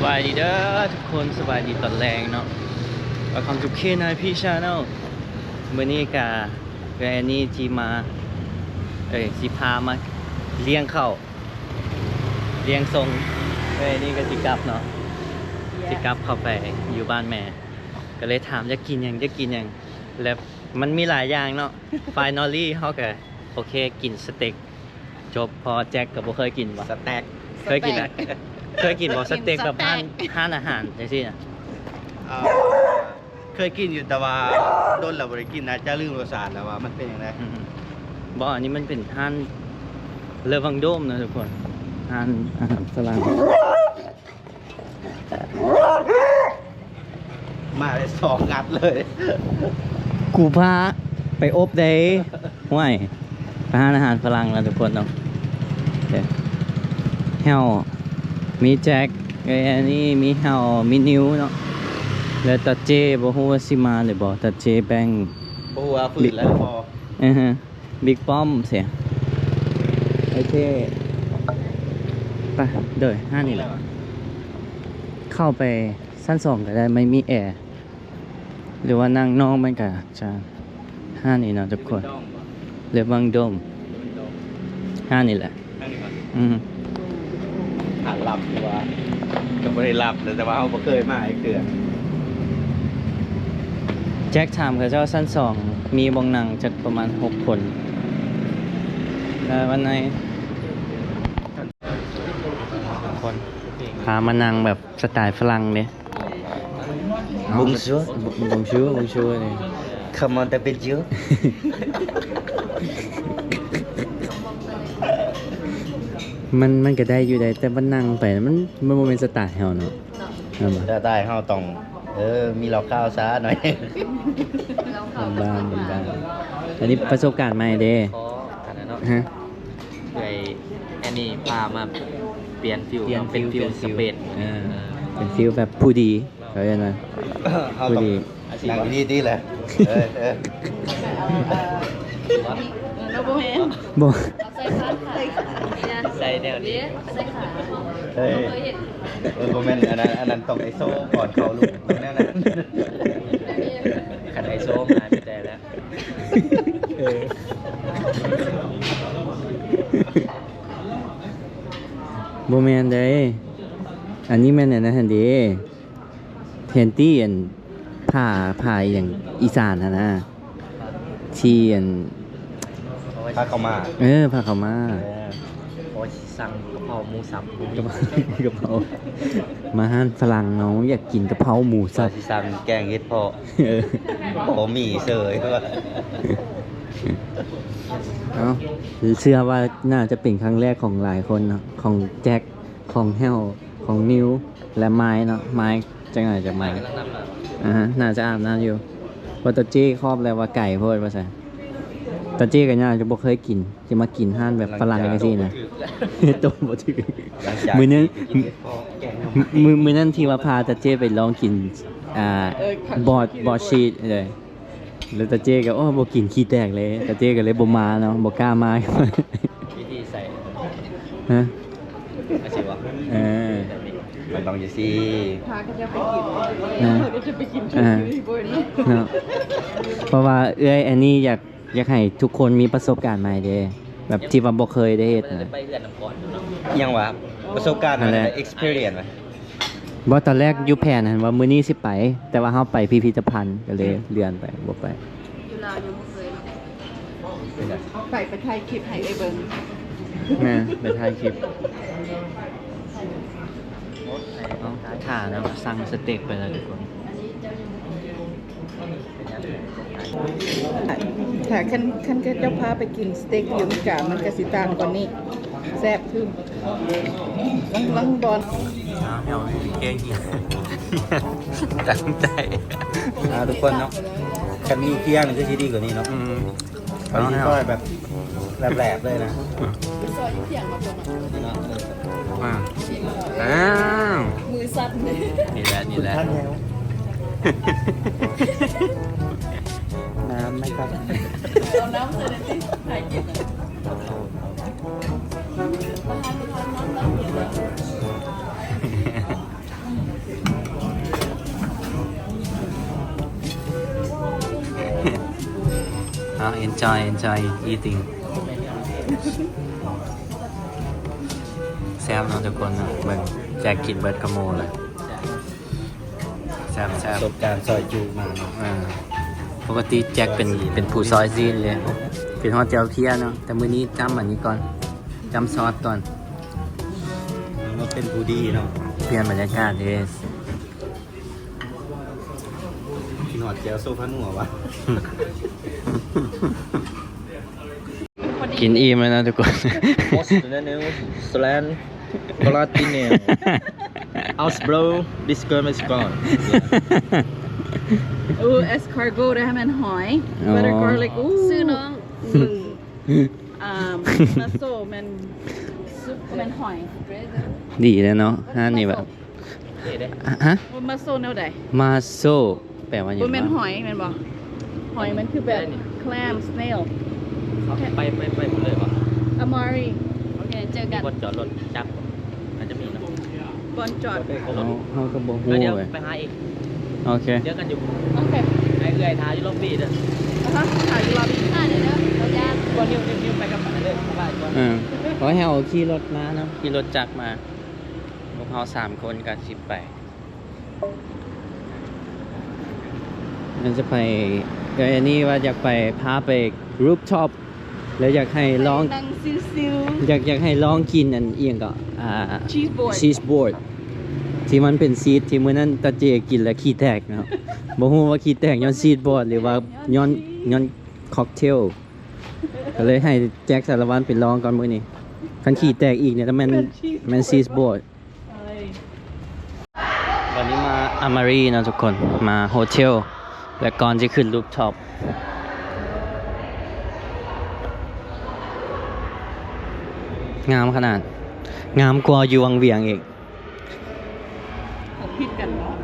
ສະບາຍດີເດີທຸກຄົນ, ສະບາຍດີຕອນແລງເນາະ. Welcome to K nine P Channel. ມື້ນີ້ກະເອື້ອຍແອນນີ່ຊິມາ ເອີຍ ຊິພາມາລ້ຽງເຂົ້າ ລ້ຽງສົ່ງ. ເອື້ອຍແອນນີ່ກະຊິກັບເນາະ, ຊິກັບເຂົ້າໄປຢູ່ບ້ານແມ່. ກະເລີຍຖາມຢາກກິນຫຍັງ ຢາກກິນຫຍັງ ແລະ ມັນມີຫຼາຍຢ່າງເນາະ. Finally ເຮົາກະໂອເຄ ກິນສະເຕັກ ຈົບ. ເພາະວ່າແຈັກກະບໍ່ເຄີຍກິນບໍ່? ສະແຕັກ ເຄີຍກິນ ສະແຕັກ ເຄີຍກິນບໍ່? ສະເຕັກແບບຮ້ານ ສະແຕັກ ຮ້ານອາຫານຈັ່ງຊີ້ນະ? ເອີ ເຄີຍກິນຢູ່ ແຕ່ວ່າດົນແລ້ວບໍ່ໄດ້ກິນນະ, ຈະລືມລົດຊາດແລ້ວວ່າມັນເປັນຈັ່ງໃດ. ອືມ ບໍ່ ອັນນີ້ມັນເປັນຮ້ານ Le Vendôme ນະທຸກຄົນ, ຮ້ານອາຫານຝຣັ່ງ. ມາໄດ້ສອງນັດເລີຍ. ກູພາໄປອົບເດ້. ຫ້ວຍ ໄປຮ້ານອາຫານຝຣັ່ງລະທຸກຄົນເນາະ. ເອີ ແຮວ ມີແຈັກ ເອີຍ ອັນນີ້ມີແຮວ ມີນິວເນາະ ແລະ ຕາເຈ້ ບໍ່ຮູ້ວ່າຊິມາຫຼືບໍ່. ຕາເຈ້ ແບັງ ບໍ່ຮູ້ວ່າຟື້ນແລ້ວບໍ່. ເອີ ບິກປ້ອມເສຍ. ໂອເຄ ໄປ ໂດຍ ຮ້ານນີ້ແຫຼະ. ເຂົ້າໄປຊັ້ນສອງກະໄດ້ ມັນມີແອ ຫຼືວ່ານັ່ງນອກມັນກະຈະ ຮ້ານນີ້ເນາະທຸກຄົນ. Le Vendôme ຮ້ານນີ້ແຫຼະ. ຮ້ານນີ້ບໍ່? ອືມ ຮ້ານລັບ ຫຼືວ່າ ກະບໍ່ໄດ້ລັບເລີຍ ແຕ່ວ່າເຮົາບໍ່ເຄີຍມາຈັກເທື່ອ. ແຈັກຖາມເຂົາເຈົ້າຊັ້ນສອງມີບ່ອນນັ່ງຈັກປະມານຫົກຄົນ ແຕ່ວ່າໃນ ຄົນ ພາມານັ່ງແບບສະໄຕຝຣັ່ງເດ້. Bonjour Bonjour Bonjour ເດ້. Comment appelles-tu? ມັນ ມັນກະໄດ້ຢູ່ໃດ ແຕ່ວ່ານັ່ງໄປ ມັນ ມັນບໍ່ແມ່ນສະໄຕເຮົາເນາະ. ແມ່ນບໍ່? ສະໄຕເຮົາຕ້ອງ ເອີ ມີເຫຼົ້າຂາວຊາໜ້ອຍ. ບ້ານໆ ອັນນີ້ປະສົບການໃໝ່ເດ້. ຂໍອັນນັ້ນເນາະ ຮະ? ເອື້ອຍແອນນີ່ພາມາປ່ຽນຟີວ ປ່ຽນ ເນາະ ເປັນຟີວ ເປັນຟີວ ສະເປນ. ເອີ ເປັນຟີວແບບຜູ້ດີ ເຂົາເອີ້ນວ່າ ເອີ ເຮົາຕ້ອງ ຜູ້ດີ ນັ່ງດີໆ ແຫຼະ. ເອີ ເອີ ເອີ ບໍ່ແມ່ນ ບໍ່ ໃສ່ຂາ ໃສ່ແນວນີ້ ໃສ່ຂາ. ເອີ ເອີ ບໍ່ແມ່ນ ອັນນັ້ນ ອັນນັ້ນຕ້ອງໄອໂຊກ່ອນເຂົ້າລູກ ຕ້ອງແນວນັ້ນ. ຄັນໄອໂຊມາມີແຕ່ແລ້ວ. ເອີ ບໍ່ແມ່ນເດ້ ອັນນີ້ແມ່ນອັນນັ້ນຫັ້ນເດ້. ແທນທີ່ອັນ ຜ້າ ຜ້າອີ່ຫຍັງອີສານຫັ້ນນະ ທີ່ອັນ ຜ້າຂາວມ້າ. ເອີ ຜ້າຂາວມ້າ. ເອີ ໂອ້ຍ ສັ່ງກະເພາໝູສັບ ກະເພາ ກະເພາ ມາຮ້ານຝຣັ່ງເນາະ ຢາກກິນກະເພາໝູສັບ. ວ່າຊິສັ່ງແກງເຫັດເຜາະ ເອີ ບໍ່ມີເສີຍວ່າ. ເອົ້າ ເຊື່ອວ່າໜ້າຈະເປັນຄັ້ງແລກຂອງຫຼາຍຄົນເນາະ ຂອງແຈັກ ຂອງແຮວ ຂອງນິວ ແລະ ມາຍເນາະ. ມາຍຈັກໜ້ອຍຈະມາ ອ່າຮະ ໜ້າຈະອາບນ້ຳຢູ່ ເພາະຕາເຈ້ຄອບແລ້ວວ່າໄກໂພດວ່າຊັ້ນ. ຕາເຈ້ກະໜ້າຈະບໍ່ເຄີຍກິນ ຊິມາກິນຮ້ານແບບຝຣັ່ງຈັ່ງຊີ້ນະ ຕົ້ມບໍ່ຖືກ. ມື້ນັ້ນ ມື້ ມື້ນັ້ນທີ່ວ່າພາຕາເຈ້ໄປລອງກິນ ອ່າ ເອີ ບອດ ບອດຊີດເລີຍ ແລ້ວຕາເຈ້ກະ ໂອ້ ບໍ່ກິນ ຂີ້ແຕກເລີຍ. ຕາເຈ້ກະເລີຍບໍ່ມາເນາະ ບໍ່ກ້າມາ. ວິທີໃສ່ ຮະ? ອາຊີວະ ເອີ ມັນຕ້ອງຈັ່ງຊີ້ ພາເຂົາເຈົ້າໄປກິນ ນະ ເຂົາເຈົ້າໄປກິນ ອ່າ ເນາະ ເພາະວ່າເອື້ອຍແອນນີ່ຢາກ ຢາກໃຫ້ທຸກຄົນມີປະສົບການໃໝ່ເດ້ ແບບທີ່ວ່າບໍ່ເຄີຍໄດ້ເຮັດນະ. ໄປເຮືອນນຳກ່ອນເນາະ ຫຍັງວະ ປະສົບການ ນັ້ນແຫຼະ experience ວະ. ບໍ່ ຕອນແລກຢູ່ແຜນຫັ້ນວ່າມື້ນີ້ຊິໄປ ແຕ່ວ່າເຮົາໄປພິພິທະພັນ ກະເລີຍເລື່ອນໄປ ບໍ່ໄປ. ຢູ່ລາວຍັງບໍ່ເຄີຍເນາະ ໄປ ໄປຖ່າຍຄລິບໃຫ້ເອື້ອຍເບິ່ງ. ແມ່ນ ໄປຖ່າຍຄລິບ. ເອົ້າ ຖ້ານະ ສັ່ງສະເຕັກໄປແລ້ວທຸກຄົນ. ຖ້າຄັນ ຄັນເຂົາເຈົ້າພາໄປກິນສະເຕັກຢູ່ອາເມລິກາ ມັນກະຊິຕ່າງກວ່ານີ້ ແຊບຂຶ້ນ. ລອງ ລອງບ່ອນ ແຮວແກ້ງເຫຍ ຕັ້ງໃຈ ອ່າ ທຸກຄົນເນາະ ຄັນມີຄຽງນີ້ຄືຊິດີກວ່ານີ້ເນາະ. ອືມ ເຂົາຊິຊອຍແບບແຫຼບໆເລີຍນະ. ອືມ ອ້າວ ມືສັ່ນ ນີ້ແຫຼະ ນີ້ແຫຼະ ນ້ຳໄໝຄັບ? ເອົານ້ຳໃສ່ໜ້ອຍຕິ ຖ່າຍຄລິບ. ບໍ່ທັນ ບໍ່ທັນ ນ້ຳ ນ້ຳ ນ້ຳ ນ້ຳ. Enjoy, enjoy eating. ແຊບເນາະທຸກຄົນເນາະ ເບິ່ງແຈັກກິນເບິດຂະໂມງເລີຍ. ແຊບໆ ປະສົບການຊອຍຈຸມາເນາະ. ເອີ ປົກກະຕິແຈັກເປັນ ເປັນຜູ້ຊອຍຊີ້ນເດ້ ກິນຮອດແຈ່ວພຽເນາະ ແຕ່ມື້ນີ້ຈ້ຳອັນນີ້ກ່ອນ ຈ້ຳຊອດກ່ອນ. ເຮົາມາເປັນຜູ້ດີເນາະ ປ່ຽນບັນຍາກາດເດ້. ກິນຮອດແຈ່ວໂຊພານົວວະ. ກິນອີ່ມແລ້ວນະທຸກຄົນ. Most of the new Slan Platinum House Bro Disco Mexican. ອູ້ escargot ໄດ້ໃຫ້ແມ່ນຫອຍ butter garlic ອູ້ ຊື່ນ້ອງ ອືມ ອ່າ mussel ແມ່ນ ແມ່ນຫອຍ ດີແລ້ວເນາະ ຮ້ານນີ້ແບບ ຮະ? ມາໂຊແນວໃດ? ມາໂຊແປວ່າຫຍັງ? ບໍ່ແມ່ນຫອຍແມ່ນບໍ່? ຫອຍມັນຄືແບບ clam snail. ໄປ ໄປ ໄປພຸ້ນເລີຍບໍ່? ອາມາຣີ ໂອເຄ ເຈີກັນ. ບ່ອນຈອດລົດຈັກ ອາດຈະມີເນາະ ບ່ອນຈອດ ເຮົາ ເຮົາກໍບໍ່ຮູ້ເລີຍ. ໄປຫາອີກ ໂອເຄ ເຈີກັນຢູ່ ໂອເຄ ໃຫ້ເອື້ອຍຖ້າຢູ່ລັອບບີເດີ. ອາຮະ ຖ້າຢູ່ລັອບບີ ຖ້າເດີ ເດີ ເດີ ບໍ່ ນິວ ນິວ ນິວໄປກັບອັນນັ້ນເດີ ສະບາຍກວ່າ. ເອີ ຂໍໃຫ້ເຮົາຂີ່ລົດມາເນາະ ຂີ່ລົດຈັກມາ. ພວກເຮົາສາມຄົນກໍຊິໄປ ມັນຈະໄປ ເອີ ອັນນີ້ວ່າຢາກໄປ ພາໄປ rooftop ແລ້ວຢາກໃຫ້ລອງ ນັ່ງຊິວໆ ຢາກ ຢາກໃຫ້ລອງກິນອັນອີ່ຫຍັງເກາະ ອ່າ cheese board cheese board ທີ່ມັນເປັນຊີສ ທີ່ມື້ນັ້ນຕາເຈກິນແລ້ວຂີ້ແຕກເນາະ. ບໍ່ຮູ້ວ່າຂີ້ແຕກຍ້ອນ cheese board ຫຼືວ່າຍ້ອນ ຍ້ອນ cocktail ກໍເລີຍໃຫ້ແຈັກສາລະວັນໄປລອງກ່ອນມື້ນີ້. ຄັນຂີ້ແຕກອີກນີ້ ແມ່ນ ແມ່ນ cheese board. ວັນນີ້ມາອາມາຣີເນາະທຸກຄົນ ມາໂຮເທວ ແລະ ກ່ອນຊິຂຶ້ນ rooftop ງາມຂະໜາດ ງາມກວ່າຢູ່ວັງວຽງອີກ. ເຂົາຜິດກັນເນາະ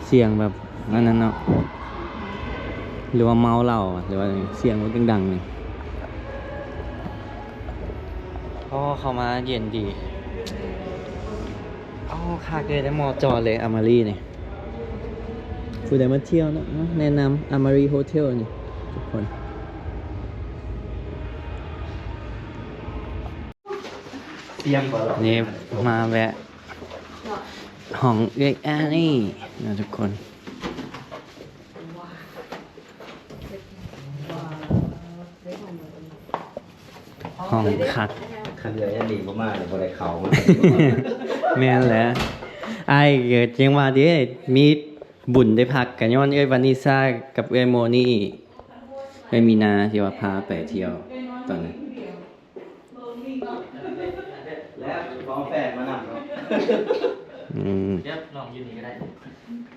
ສຽງແບບ ອັນນັ້ນເນາະ ຫຼືວ່າເມົາເຫຼົ້າ ຫຼືວ່າສຽງລົດດັງໆ ນີ້. ອໍ ເຂົ້າມາເຢັນດີ. ອໍ ຄັກເລີຍ ໄດ້ໝໍ້ຈອດເລີຍ ອາມາຣີນີ້. ຜູ້ໃດມາທ່ຽວເນາະ ແນະນຳ ອາມາຣີໂຮເທວນີ້ທຸກຄົນ. ນີ້ມາແວະຫ້ອງເອື້ອຍແອນນີ້ເນາະທຸກຄົນ. ຫ້ອງຄັກ. ຄັນເອື້ອຍແອນນີ້ບໍ່ມານີ້ບໍ່ໄດ້ເຂົ້າ. ແມ່ນແຫຼະ ອ້າຍກໍຈັ່ງວ່າເດ້ ມີບຸນໄດ້ພັກ ກໍຍ້ອນເອື້ອຍວານິສາກັບເອື້ອຍໂມນີ ເອື້ອຍມີນາທີ່ວ່າພາໄປທ່ຽວຕອນນັ້ນ. ແລ້ວຂອງແຟນມານຳເນາະ. ອືມ ດຽວນ້ອງຢູ່ນີ້ກໍໄດ້.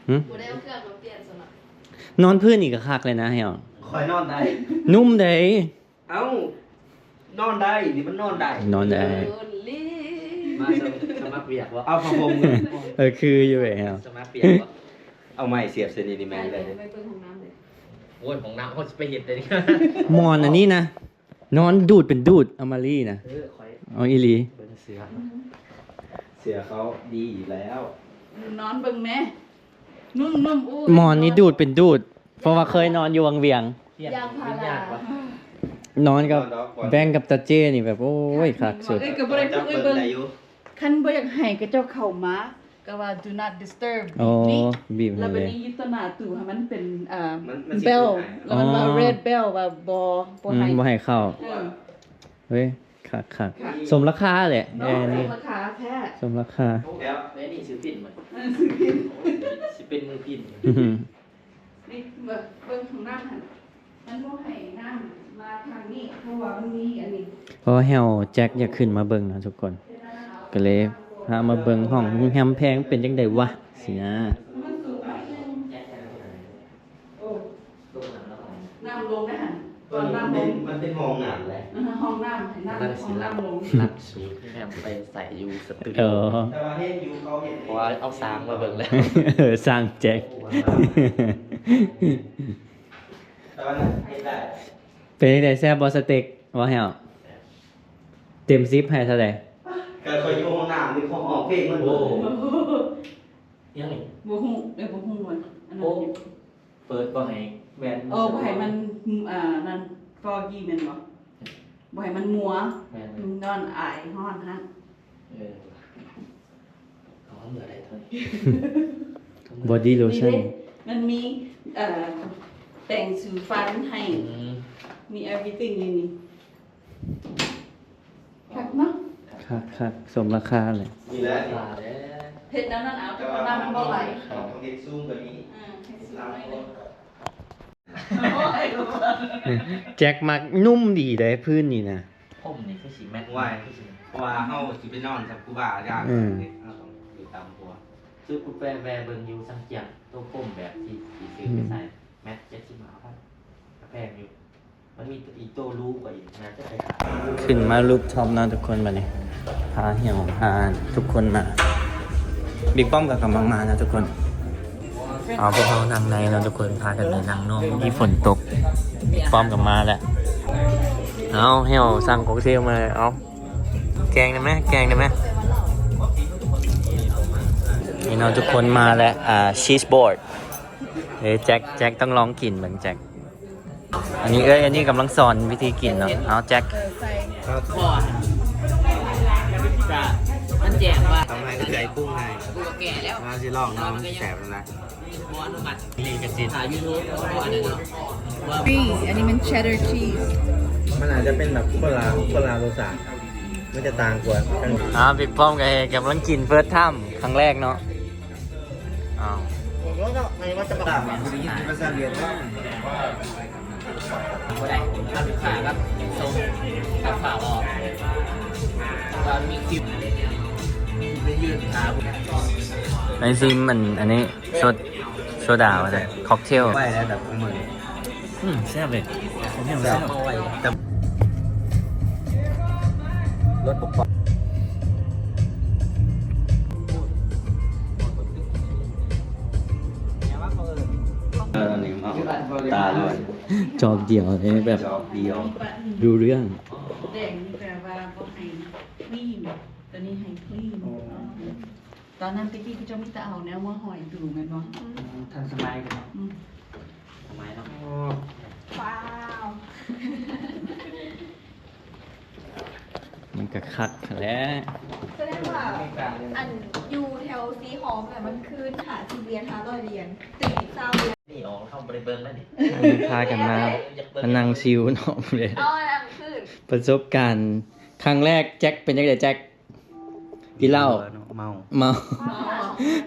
ຫຶ? ບໍ່ໄດ້ເອົາເຄື່ອງມາປ່ຽນຊັ້ນເນາະ. ນອນພື້ນນີ້ກໍຄັກເລີຍນະ ໃຫ້ເອົາ. ຂ້ອຍນອນໄດ້. ນຸ່ມເດ້. ເອົ້າ ນອນໄດ້ ນີ້ມັນນອນໄດ້. ນອນໄດ້. ມາສະ ສະໝັກວຽກບໍ່? ເອົາຜ້າຫົ່ມ. ເອີ ຄືຢູ່ເດ້. ສະໝັກວຽກບໍ່? ເອົາໄມ້ສຽບໃສ່ນີ້ ນີ້ແມ່ນເລີຍ. ໄປເບິ່ງຫ້ອງນ້ຳເດ້. ໂອ້ຍ ຫ້ອງນ້ຳເຮົາຊິໄປເຮັດໄດ້. ໝອນອັນນີ້ນະ ນອນດູດເປັນດູດ ອາມາຣີນະ. ເອີ ຂ້ອຍ ເອົາອີ່ຫຼີ. ເບິ່ງເສືອ ເສືອເຂົາດີຢູ່ແລ້ວ. ນອນເບິ່ງແມ້ ນຸ່ມໆ. ໂອ້ຍ ໝອນນີ້ດູດເປັນດູດ ເພາະວ່າເຄີຍນອນຢູ່ວັງວຽງ. ຢາງພາລາ ນອນກັບ ແບ່ງກັບຕາເຈ້ນີ້ແບບ ໂອ້ຍ ຄັກສຸດ. ເອີ ກໍບໍ່ໄດ້ ເອີ ເບິ່ງ ຄັນບໍ່ຢາກໃຫ້ຂະເຈົ້າເຂົ້າມາ ກໍວ່າ do not disturb ອໍ ບີບນີ້ ແລ້ວບາດນີ້ຢູ່ຕໍ່ໜ້າຕູ້ໃຫ້ມັນເປັນ ເອີ ແບວ ແລ້ວມັນວ່າ red bell ວ່າບໍ່ ບໍ່ໃຫ້ ບໍ່ໃຫ້ເຂົ້າ. ເອີ ເອີຍ ຄັກໆ ສົມລາຄາແຫຼະ. ເອີ ນີ້ສົມລາຄາແທ້ ສົມລາຄາ. ໂອ້ ແລ້ວ ແລ້ວນີ້ຊື້ປິ່ນມັນ ເອີ ຊື້ປິ່ນ ຊິເປັນມືປິ່ນ. ນີ້ເບິ່ງ ເບິ່ງຂອງນ້ຳຫັ້ນ ມັນບໍ່ໃຫ້ນ້ຳມາທາງນີ້ ເພາະວ່າມັນມີອັນນີ້. ເພາະວ່າແຮວແຈັກຢາກຂຶ້ນມາເບິ່ງນະທຸກຄົນ ກໍເລີຍພາມາເບິ່ງຫ້ອງໂຮງແຮມແພງເປັນຈັ່ງໃດວະ ຊີ້ນະ. ໂອ້ ນ້ຳລົງນະຫັ້ນ ຕອນນ້ຳລົງ ມັນເປັນຫ້ອງນ້ຳແຫຼະ. ເອີ ຫ້ອງນ້ຳ ໃຫ້ນ້ຳ ຫ້ອງນ້ຳລົງ. ຫຼັກສູດແຮມໄປໃສ່ຢູ່ສະຕູດິໂອ. ເອີ ແຕ່ວ່າເຫັນຢູ່ ເຂົາເຫັນ ເພາະວ່າເອົາຊ່າງມາເບິ່ງແລ້ວ. ເອີ ຊ່າງແຈັກ. ແຕ່ວ່າເຮັດໄດ້. ເປັນຈັ່ງໃດ ແຊບບໍ່ສະເຕັກ? ເວົ້າໃຫ້ອອກ ເຕັມສິບໃຫ້ເທົ່າໃດ? ກໍຂ້ອຍຢູ່ຫ້ອງນ້ຳນີ້ ເຂົາຮ້ອງເພງມັນ. ໂອ້ ຫຍັງນີ້? ບໍ່ຮູ້ ເອີ ບໍ່ຮູ້ວ່າ ອັນນັ້ນ ໂອ້ ເປີດບໍ່ໃຫ້ແວ່ນ ເອີ ບໍ່ໃຫ້ມັນ ອ່າ ນັ້ນ foggy ແມ່ນບໍ່? ບໍ່ໃຫ້ມັນມົວ ແມ່ນ ນອນອາຍຮ້ອນຫັ້ນ ເອີ ເອົາເມືອໄດ້ເທົ່ານີ້ body lotion ນີ້ເດ້ ມັນມີ ເອີ ແປງສີຟັນໃຫ້ ອືມ ມີ everything ຢູ່ນີ້ ຄັກເນາະ ຄັກໆ ສົມລາຄາເລີຍ ນີ້ແຫຼະ ເຮັດແນວນັ້ນເອົາ ແຕ່ວ່າມັນບໍ່ໄຫຼ ຕ້ອງເຮັດສູງກວ່ານີ້ ເອີ ເຮັດສູງກວ່ານີ້ ແຈັກມັກນຸ້ມດີເດ້ພື້ນນີ້ນະ ຜົມນີ້ຄືຊິແມັດ ໂອ້ຍ ຄືຊິ ເພາະວ່າເຮົາຊິໄປນອນກັບຄູບາອາຈານ ເອີ ເຮົາຕ້ອງຢູ່ຕາມຫົວ ຊື້ກູແຟແວ່ເບິ່ງຢູ່ສັງກຽງ ໂຕຜົມແບບທີ່ ທີ່ຊື້ໄປໃສ່ ອືມ ແມັດເຈັດສິບຫ້າພັນ ກະແພງຢູ່ ມັນມີອີກໂຕຫຼູກວ່າອີກ ໜ້າຈະໄປຫາ ຂຶ້ນມາ rooftop ເນາະທຸກຄົນ ບາດນີ້ ພາເຮົາ ພາທຸກຄົນມາ ບິກປ້ອມກໍກຳລັງມານະທຸກຄົນ ເອົາ ພວກເຮົານັ່ງໃນເນາະທຸກຄົນ ພາກັນໄປນັ່ງນອກ ມີຝົນຕົກ ບິກປ້ອມກໍມາແລ້ວ ເອົາ ເຮົາສັ່ງ cocktail ມາ ເອົາ ແກງໄດ້ໄໝ? ແກງໄດ້ໄໝ? ນີ້ເນາະ ທຸກຄົນມາແລ້ວ ອ່າ cheese board ເອີ ແຈັກ ແຈັກຕ້ອງລອງກິນເບິ່ງ ແຈັກ ອັນນີ້ເອື້ອຍ ອັນນີ້ກຳລັງສອນວິທີກິນເນາະ ເອົາ ແຈັກ ເອີ ໃສ່ ບໍ່ ກະ ມັນແຈ້ງວ່າ ຕ້ອງໃຫ້ເອື້ອຍປຸງໃຫ້ ກູກໍແກ່ແລ້ວ ວ່າຊິລອງເນາະ ມັນແຊບແລ້ວນະ ບໍ່ອະນຸມັດ ນີ້ກະຊິ ຖ້າ YouTube ບໍ່ອັນນັ້ນເນາະ ນີ້ ອັນນີ້ມັນ cheddar cheese ມັນອາດຈະເປັນແບບຄົນລະ ຄົນລະລົດຊາດ ມັນຈະຕ່າງກວ່າທາງ ອ່າ ບິກປ້ອມກໍກຳລັງກິນ first time ຄັ້ງແລກເນາະ ອ້າວ ບໍ່ໄດ້ ຖ້າລູກຄ້າແບບສົ່ງກັບຝາອອກ ວ່າມີຄລິບໄປຢືນຖ້າ ໄປຊີມອັນ ອັນນີ້ ໂຊ ໂຊດາວ່າຊັ້ນ cocktail ໄປແລ້ວແບບຂອງມື້ນີ້ ອືມ ແຊບເລີຍ ແຊບ ແຊບ ແຊບ ລົດບໍ່ປອດ ເອີ ນີ້ເມົາ ຕາລວຍ ຈອກດຽວເດ້ ແບບ ຈອກດຽວ ຮູ້ເລື່ອງ ແດງນີ້ແປວ່າບໍ່ໃຫ້ clean ຕົວນີ້ໃຫ້ clean ອໍ ຕອນນັ້ນແຕ່ກີ້ເຂົາເຈົ້າມີແຕ່ເອົາແນວມາຫ້ອຍຕູແມ່ນບໍ່? ອືມ ທັນສະໄໝເນາະ ອືມ ສະໄໝເນາະ ໂອ້ ວ້າວ ມັນກະຄັກຫັ້ນແຫຼະ ສະແດງວ່າ ອັນ ຢູ່ແຖວຊີຮອມນະ ມັນຄືນຫາສິບຫຼຽນ ຫ້າຮ້ອຍຫຼຽນ ຕື່ມອີກຊາວຫຼຽນ ນີ້ອອກ ເຮົາບໍ່ໄດ້ເບິ່ງແລ້ວນີ້ ພາກັນມາ ມານັ່ງຊິວເນາະ ເອົາອັນນັ້ນຄືນ ປະສົບການຄັ້ງແລກ ແຈັກ ເປັນຈັ່ງໃດແຈັກ? ກິນເຫຼົ້າ ເມົາ ເມົາ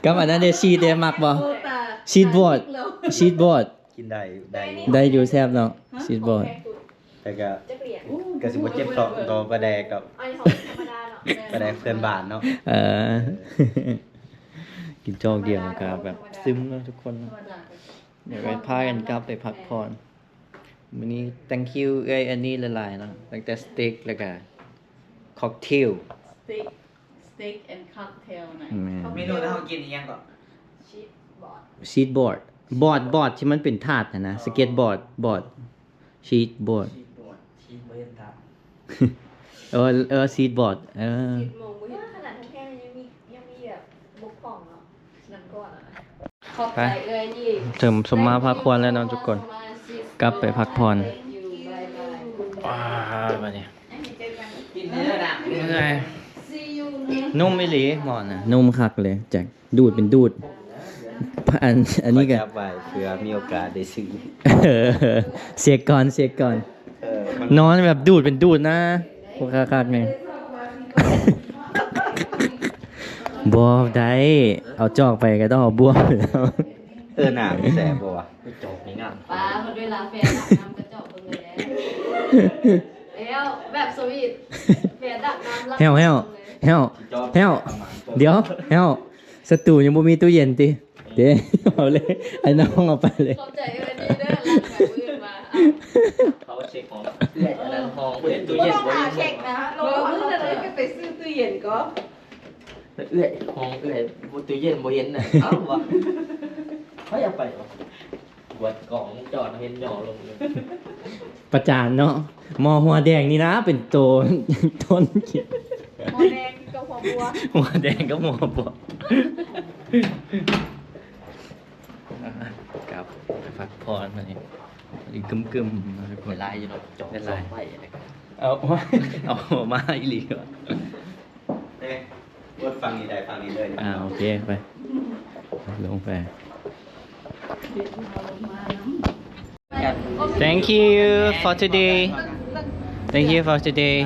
ກັບອັນນັ້ນເດ້ ຊີດເດ້ ມັກບໍ່? ຊີດບອດ ຊີດບອດ ກິນໄດ້ ໄດ້ຢູ່ ໄດ້ຢູ່ ແຊບເນາະ ຊີດບອດ ແຕ່ກະ ກະຊິບໍ່ເຈັບທ້ອງຕໍ່ປາແດກດອກ ປາແດກເພື່ອນບ້ານເນາະ ເອີ ກິນຈອກດຽວກະແບບຊຶມເນາະທຸກຄົນເນາະ ດຽວໄປພາກັນກັບໄປພັກຜ່ອນ ມື້ນີ້ thank you ເອື້ອຍແອນນີຫຼາຍໆເນາະ ຕັ້ງແຕ່ສະເຕັກ ແລ້ວກະ cocktail ສະເຕັກ steak and cocktail ນະ ແມ່ນ ເມນູທີ່ເຮົາກິນອີ່ຫຍັງເກາະ? ຊີດບອດ skateboard ບອດ ບອດທີ່ມັນເປັນຖາດຫັ້ນນະ skateboard ບອດ skateboard ຊີດບອດ ຊີດບໍ່ເຫັນຖາດ ເອີ ເອີ skateboard ເອີ ຊີດມອງບໍ່ເຫັນ ຂະໜາດແທ້ໆຍັງມີ ຍັງມີແບບບົກຜ່ອງເນາະ ນັ້ນກ່ອນນະ ຂອບໃຈເອື້ອຍນີ້ ເຕີມສົມມາພາຄວນແລ້ວເນາະທຸກຄົນ ກັບໄປພັກຜ່ອນ ວ້າວ ບາດນີ້ ເມື່ອຍ ນຸ້ມອີ່ຫຼີໝໍນະ ນຸ້ມຄັກເລີຍ ແຈັກ ດູດເປັນດູດ ອັນ ອັນນີ້ກະ ເກັບໄວ້ເພື່ອມີໂອກາດໄດ້ຊື້ ເຊັກກ່ອນ ເຊັກກ່ອນ ເອີ ນອນແບບດູດເປັນດູດນະ ໂອ້ ຄັກໆນີ້ ບໍ່ໄດ້ ເອົາຈອກໄປກະຕ້ອງເອົາບ່ວງໄປແລ້ວ ເອີ ໜ້າມັນແສບບໍ່ວະ ໄປຈອກໃນງານ ປາ ເວລາແຟນອາບນ້ຳກະຈອກເບິ່ງແລ້ວ ແລ້ວແບບສະວີດ ແຟນອາບນ້ຳ ແຫ້ວ ແຫ້ວ ແຫ້ວ ແຫ້ວ ດຽວ ແຫ້ວ ສະຕູຍັງບໍ່ມີຕູ້ເຢັນຕິ ເດ້ ເອົາເລີຍ ໄອ້ນ້ອງເອົາໄປເລີຍ ຂອບໃຈເອື້ອຍດີເດີ ຫຼັງຈາກມື້ອື່ນມາ ເອົາ ເຮົາເຊັກຂອງເອື້ອຍ ອັນນັ້ນຂອງເອື້ອຍ ຕູ້ເຢັນບໍ່ມີ ເຊັກນະ ບໍ່ ມື້ນັ້ນເອື້ອຍກະໄປຊື້ຕູ້ເຢັນກໍ ເອື້ອຍ ຂອງເອື້ອຍ ຕູ້ເຢັນບໍ່ເຫັນນະ ເອົ້າ ວ່າ ໃຜເອົາໄປ ກວດກ້ອງວົງຈອນເຫັນຫຍໍ້ລົງເລີຍ ປະຈານເນາະ ໝໍຫົວແດງນີ້ນະ ເປັນໂຕ ຕົ້ນ ໝໍແດງກັບຫົວບົວ ຫົວແດງກັບຫົວບົວ ກັບພັກຜ່ອນມານີ້ ອີກກຶມໆ ນະທຸກຄົນ ຫຼາຍຢູ່ເນາະ ຈອງ ຫຼາຍ ສອງໃບ ເອົາ ເອົາມາອີ່ຫຼີວະ ເດ້ ກົດຝັ່ງນີ້ໄດ້ ຝັ່ງນີ້ເລີຍ ອ່າ ໂອເຄ ໄປ ລົງໄປ Thank you for today. Thank you for today.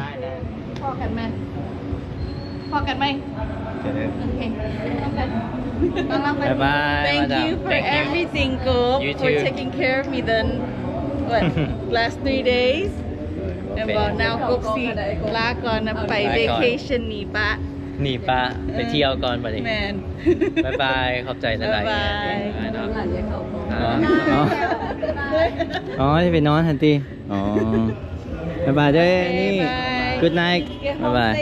ພໍກັນໃໝ່ ພໍກັນໃໝ່ ໂອເຄ ບາຍບາຍ Thank you for everything, Gop, for taking care of me the what last three days. And well, now Gop ຊິລາກ່ອນນະ ໄປ vacation ໜີປະ ໜີປະ ໄປທ່ຽວກ່ອນບັດນີ້ ແມ່ນ ບາຍບາຍ ຂອບໃຈຫຼາຍໆ ບາຍບາຍ ເນາະ ອໍ ອໍ ຊິໄປນອນຫັ້ນຕິ ອໍ ບາຍບາຍເດີ Annie. Good night. ບາຍບາຍ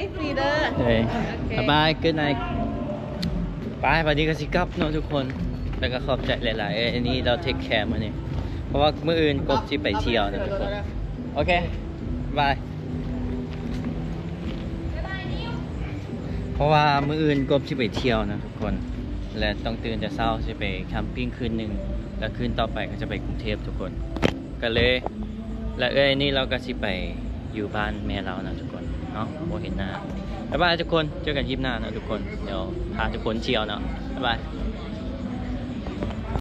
ເອີ ບາຍບາຍ Good night. ໄປ ບັດນີ້ກໍຊິກັບເນາະທຸກຄົນ ແລ້ວກໍຂອບໃຈຫຼາຍໆ ເອີ Annie ລາວ take care ມື້ນີ້ ເພາະວ່າມື້ອື່ນກົບຊິໄປທ່ຽວນະທຸກຄົນ ໂອເຄ ບາຍ. ເພາະວ່າມື້ອື່ນກົບຊິໄປທ່ຽວນະທຸກຄົນ ແລະ ຕ້ອງຕື່ນແຕ່ເຊົ້າ ຊິໄປແຄມປິງຄືນໜຶ່ງ ແລ້ວຄືນຕໍ່ໄປກໍຈະໄປກຸງເທບທຸກຄົນ ກໍເລີຍ ແລະ ເອື້ອຍນີ້ລາວກໍຊິໄປຢູ່ບ້ານແມ່ລາວນະທຸກຄົນເນາະ ບໍ່ເຫັນໜ້າ ບາຍບາຍທຸກຄົນ ເຈີກັນຄລິບໜ້ານະທຸກຄົນ ດຽວພາທຸກຄົນທ່ຽວເນາະ ບາຍບາຍ.